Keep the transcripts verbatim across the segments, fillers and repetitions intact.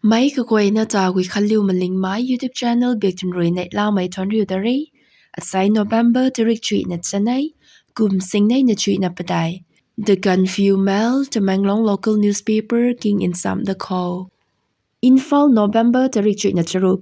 Mei kaguayna ta Guikhanliu Malingmei YouTube channel bikthun rui neihlamei thuanc riu da re. Asai November tarik chuihna chanei, kum singnei na chuihna padai. The Gaanphiu Mail, Tamenglong local newspaper king nsam da khou. Imphal, November tarik chuihna charuk.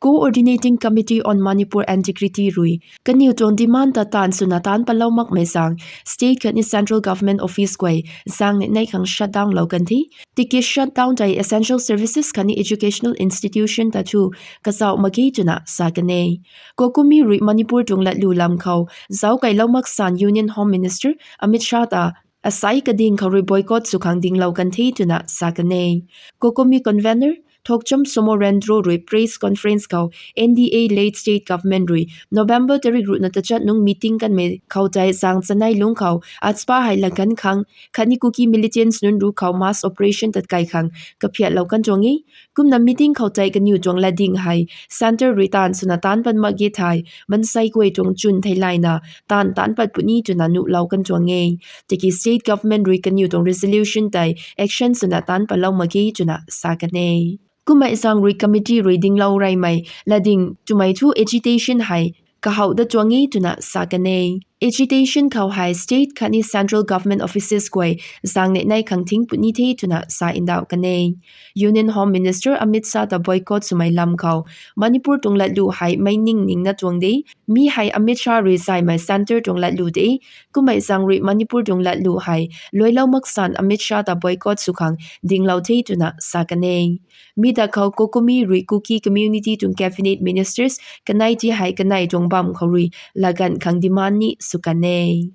Coordinating Committee on Manipur Integrity rui kaniw tuang demand ta taanv swna taanc patlou makmei zaeng state khatni central government office guay zaeng neih neih khang shutdown lou kan the. Tiki shutdown tei essential services khatni educational institution ta thu kazauh mak ge twna sa kan e. COCOMI rui Manipur tuang latlu lam khou zauckailou maksan Union Home Minister Amit Shah ta asai kading khou rui boycott sw khang dinglou kan the twna sa kan e. COCOMI convener Thokcham Somorendro rui press conference khou N D A led state government rui November tarik ruhna tachat nung meeting kanmei khou tei zaeng chanei lungc khou AFSPA hei latgan khang khatni Kuki militants nunc ruc khou mass operation tatkai khang kaphiatlou kan tuang e. Kumna meeting khou tei kaniw tuang latding hei centre rui taanv swna taanc pat mak ge thei mansei guay tuang chwn theilayna taanv taanc pat puni twna nuhlou kan tuang e. Tiki state government rui kaniw tuang resolution tei action swna taanc patlou mak ge twna sa kan e. Kummei zaeng rui committee rui dinglou reymei latding twmei thu agitation hei kahouh dat tuang e twna sa kan e. Agitation khou hei state khatni central government offices guay zaeng neih neih khang thing puni the twna sa ndauh kan e. Union Home Minister Amit Shah ta boycott swmei lam khou Manipur tuang latlu hei meic ning ningna tuang de. Mi hei Amit Shah rui zaymei centre tuang latlu de. Kummei zaeng rui Manipur tuang latlu hei luailou maksan Amit Shah ta boycott sw khang dinglou the twna sa kan e. Mi da khou COCOMI rui Kuki community tuang cabinet ministers kanei ti hei kanei tuang bam khou rui latgan khang demand ni sw kan e.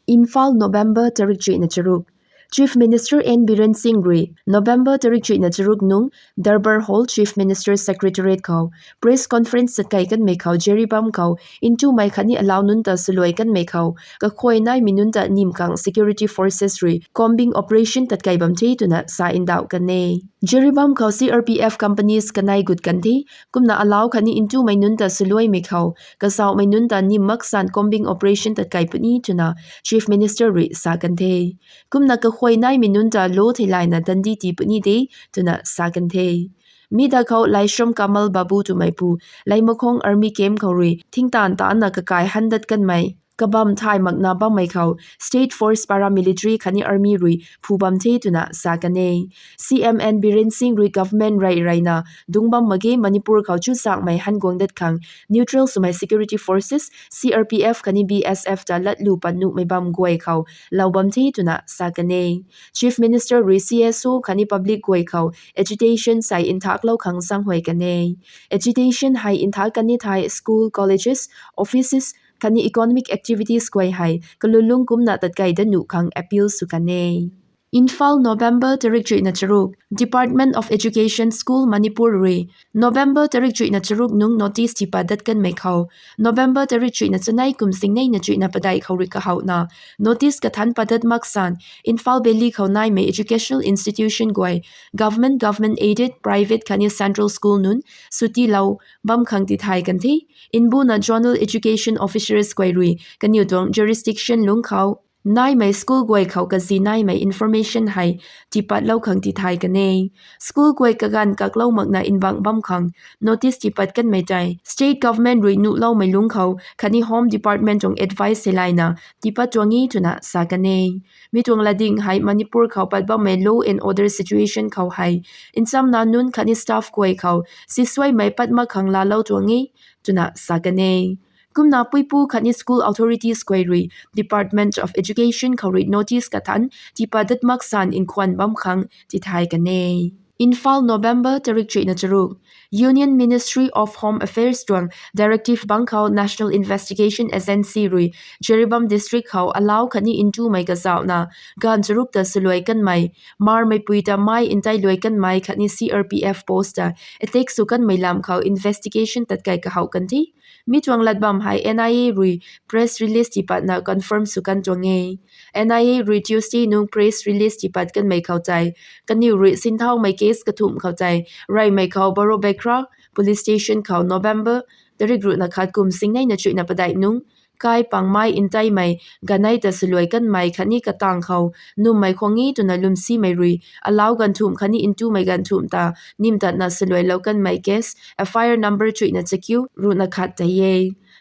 Imphal, November tarik chuihna charuk. Chief Minister N Biren Singh rui November tarik chuihna charuk nung Durbar Hall, Chief Minister's Secretariat khou press conference tatkai kanmei khou Jiribam khou ntumei khatni alau nunc ta swluai kanmei khou kakhuay naimei nunc ta nim khang security forces rui combing operation tatkai bam the twna sa ndauh kan e. Jiribam khou C R P F companies kanei gut kan the. Kumna alau khatni ntumei nunc ta swluaimei khou kazauhmei nunc ta nim maksan combing operation tatkai puni twna Chief Minister rui sa kan the. Kumna kakhuay naimei nunc ta law theilayna dandi tii puni de twna sa kan the. Mi da khou Laishram Kamal Babu twmeipu Leimakhong army camp khou rui thingtaanv taanna kakai handat kanmei kabam thay makna bammei khou state force, paramilitary khatni army rui phu bam the twna sa kan e. C M N Biren Singh rui government rey reyna dungc bam mak ge, Manipur khou chuzaenghmei han guang dat khang neutral swmei security forces, C R P F khatni B S F ta latlu pat nuhmei bam guay khou lou bam the twna sa kan e. Chief Minister rui C S O khatni public guay khou agitation sei nthaklou khang zaenghuay kan e. Agitation hei nthak kan ni thei school, colleges, offices khatni economic activities guay hei kalulung kumcna tatkai dat nuh khang appeal sw kan e. Imphal, November tarik chuihna charuk. Department of Education, School, Manipur rui November tarik chuihna charuk nung notice tiipat dat kanmei khou November tarik chuihna chanei kum singneina chuihna padeih khou rui kahouhna notice kathanc pat dat maksan Imphal Valley khou naimei educational institution guay, government, government aided, private khatni central school nunc sutilou bam khang tithay kan the. Mbuna zonal education officers guay rui kaniw tuang jurisdiction lungc khou naimei school guay khou kazi naimei information hei tiipatlou khang tithay kan e. School guay kaganv kaklou makna mbang bam khang notice tiipat kanmei tei state government rui nuhloumei lungc khou khatni Home Department tuang advice theilayna tiipat tuang e twna sa kan e. Mi tuang latding hei Manipur khou pat bammei law and order situation khou hei nchamna nunc khatni staff guay khou sisuaimei pat mak khang laalou tuang e twna sa kan e. Kumna puipu khatni school authorities guay rui Department of Education khou rui notice kathanc tiipat dat maksan nkhwan bam khang tithay kan e. Imphal, November tarik chuihna charuk. Union Ministry of Home Affairs tuang directive bang khou National Investigation Agency rui Jiribam District khou alau khatni ntumei kazauhna ganv charuk ta swluai kanmei, marmeipui ta mei ntei luai kanmei khatni C R P F post ta attack sw kanmei lam khou investigation tatkai kahouh kan the. Mi tuang latbam hei N I A rui press release tiipatna confirm sw kan tuang e. N I A rui Tuesday nung press release tiipat kanmei khou tei kaniw rui sinthaumei case kathumh khou tei reymei khou Borobekra Police Station khou November tarik ruhna khat kum singneina chuihna padeih nung kai pangmei nteimei ganei ta saluai kanmei khatni katang khou nummei khwang e twna lwmsimei rui alau ganthumh khatni ntumei ganthumh ta nimtatna saluailou kanmei case F I R number chuihna chakiu ruhna khat tei e.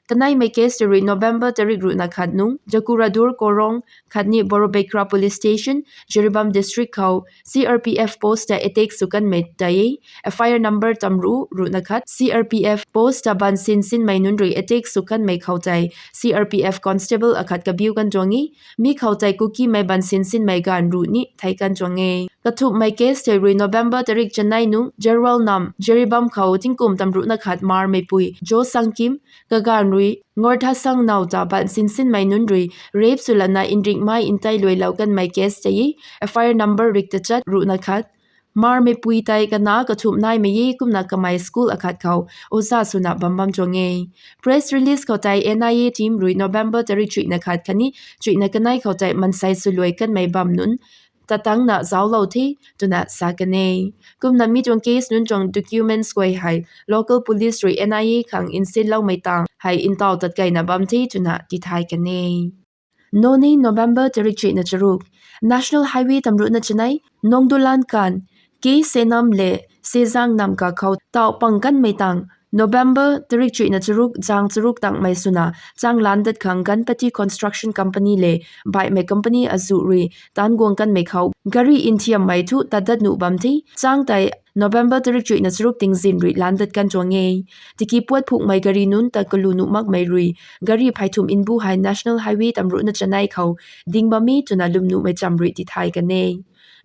Kaneimei case tei rui November tarik ruhna khat nung Jakuradur Korong khatni Borobekra Police Station, Jiribam District khou C R P F post ta attack sw kanmei tei e. F I R number tamruh ruhna khat C R P F post ta bansin sinmei nunc rui attack sw kanmei khou tei C R P F constable akhat kabiu kan tuang e. Mi khou tei Kukimei bansin sinmei ganv ruh ni thei kan tuang e. Kathumhmei case tei rui November tarik chanei nung Jerwal Nam, Jiribam khou tingkum tamruhna khat marmeipui Jo Sangkim, kaganv rui Ngorthasang now ta bansin sinmei nunc rui rape swlana nringmei ntei luailou kanmei case tei e. F I R number rik tachat ruhna khat. Marmeipui tei kana kathumh naimei e kumna kamei school akhat khou oza swna bam bam tuang e. Press release khou tei N I A team rui November tarik chuihna khat khatni chuihna kanei khou tei mansei swluai kanmei bam nunc tatangna zauclou the twna sa kan e. Kumna mi tuang case nunc tuang documents guay hei local police rui N I A khang nsinloumei tang hei ntaw tatkeina bam the twna tithay kan e. Noney, November tarik chuihna charuk. National Highway tamruhna chanei, Nongdulan kan, K Senam le Sezang Namka khou tauh pang kanmei tang November tarik chuihna charuk zang charuk tangmei swna chang lan dat khang Ganpati Construction Company le baihmei company azuh rui tan guang kanmei khou gari nthiammei thu tat dat nuh bam the. Chang tei November tarik chuihna charuk tingzin rui lan dat kan tuang e. Tiki puat phukmei gari nunc ta kalu nuh makmei rui gari pheythumh nbu hei National Highway tamruhna chanei khou ding bam e twna lwm nuhmei cham rui tithay kan e.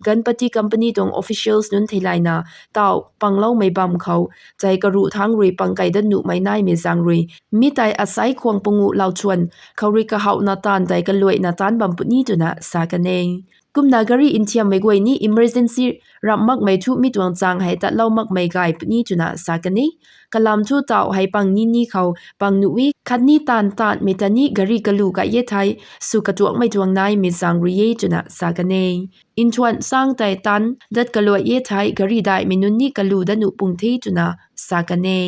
Ganpati company tuang officials nunc theilayna tauh pangloumei bam khou tei karuh thangc rui pang kei dat nuhmei naimei zaeng rui mi tei asei khwang panguh lauchuan khou rui kahouhna taanv tei kaluaina taanc bam puni twna sa kan e. Kumna gari nthiammei guay ni emergency ramh makmei thu mi tuang chang hei tatlou makmei gay puni twna sa kan e. Kalam thu tauh hei pang nini khou pang nuh e khatni taanv taanmei ta ni gari kalu kaiye thei sw katuangmei tuang naimei zaeng rui e twna sa kan e. Nthuan sang tei taanv dat kaluai e thei gari daihmei nunc ni kalu dat nuh pung the twna sa kan e.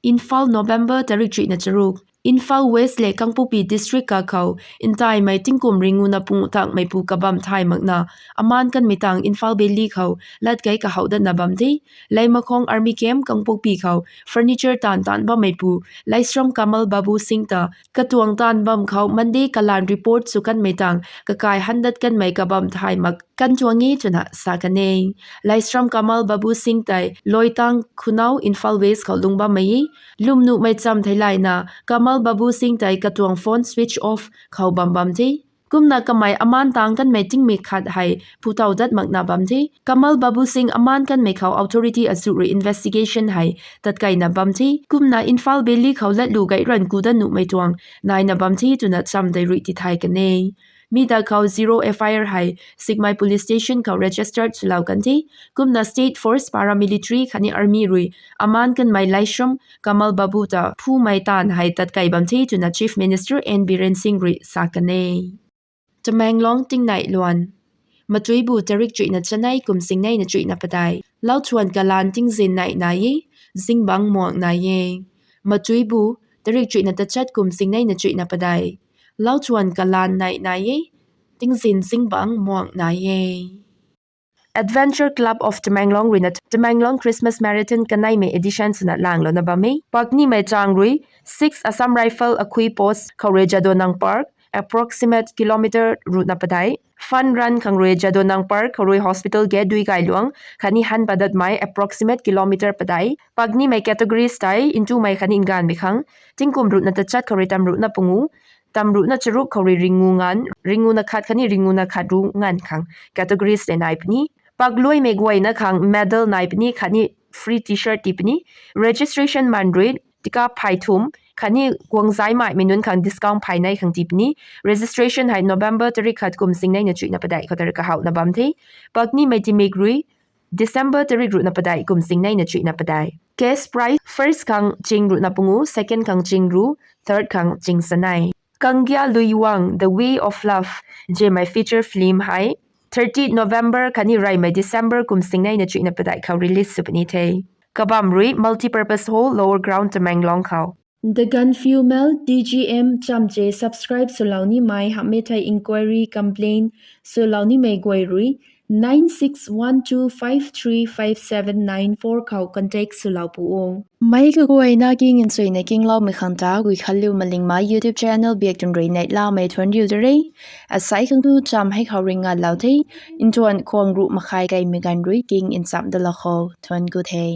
Imphal, November tarik chuihna charuk. Imphal West le Kangpokpi District kakhou ntaimei tingkum ringuna pungu tangmeipu kabam thay makna amaan kanmei tang Imphal Valley khou lat kei kahouh datna bam the. Leimakhong Army Camp Kangpokpi khou furniture taanv taanc bammeipu Laishram Kamal Babu Singh ta katuang taanv bam khou Monday kalan report sw kanmei tang kakai han dat kanmei kabam thay mak kan tuang e twna sa kan e. Laishram Kamal Babu Singh tei Loitang Khunau, Imphal West khou lung bammei e. Lwm nuhmei cham theilayna Kamal Babu Singh tei katuang phone switch off khou bam bam the. Kumna kamei amaan tang kanmei tingmik khat hei phutow dat makna bam the. Kamal Babu Singh amaan kanmei khou authority azuh rui investigation hei tatkeina bam the. Kumna Imphal Valley khou latlu gay ranv ku dat nuhmei tuang naina bam the twna cham tei rui tithay kan e. Mi da khou zero F I R hei Sekmai Police Station khou registered swlou kan the. Kumna state force, paramilitary khatni army rui amaan kanmei Laishram Kamal Babu ta phumei taanv hei tatkei bam the twna Chief Minister N Biren Singh rui sa kan e. Tamenglong tingnei luan. Matuibu tarik chuihna chanei kum singneina chuihna padeih. Lauchuan kalan tingzin nei nai e, zingbangc muang nai e. Matuibu tarik chuihna tachat kum singneina chuihna padeih. Lauchuan kalan nei nai e, tingzin zingbangc muang nai e. Adventure Club of Tamenglong ruina Tamenglong Christmas Marathon kaneimei edition swna langlouna bam e. Paknimei chang rui six Assam Rifle akhui post khou rui Jadonang Park, approximate kilometer ruhna padeih. Fun run khang rui Jadonang Park khou rui hospital gate dui gayluang khatni han padatmei approximate kilometer padeih. Paknimei categories tei ntumei khatni nganvmei khang tingkum ruhna tachat khou rui tamruhna pungu, tamruhna charuk khou rui ringu nganv, ringuna khat khatni ringuna khat ruh nganv khang categories tei nai puni. Pakluaimei guayna khang medal nai puni khatni free T-shirt tii puni. Registration man rui tika phey thum khatni guangzai maimei nunc khang discount phey nei khang tii puni. Registration hei November tarik khat kum singneina chuihna padeih khou ta rui kahouhna bam the. Paknimei timik rui December tarik ruhna padeih kum singneina chuihna padeih. Cash prize first khang ching ruhna pungu, second khang ching ruh, third khang ching sanei. Kanggia Luiwang, The Way of Love, Jemai feature film hei thirty November khatni reymei December kum singneina chuihna padeih khou release sw puni the. Kabam rui Multipurpose Hall, Lower Ground, Tamenglong khou. The Gaanphiu Mail, T G M, chamche subscribe swlou nimei hamhmei thei inquiry, complaint swlou nimei guay rui nine six one two five three five seven nine four khou contact swlou pu o. Meic kaguayna king nchuina kingloumei khang ta Guikhanliu Malingmei YouTube channel biak twn rui neihlamei thuanc riu ta re. Asei khang tu cham hei khou ringngatlou the. Ntuan khwang ruh makhai kaimei ganv rui king nchamh dalou khou thuanc ku the.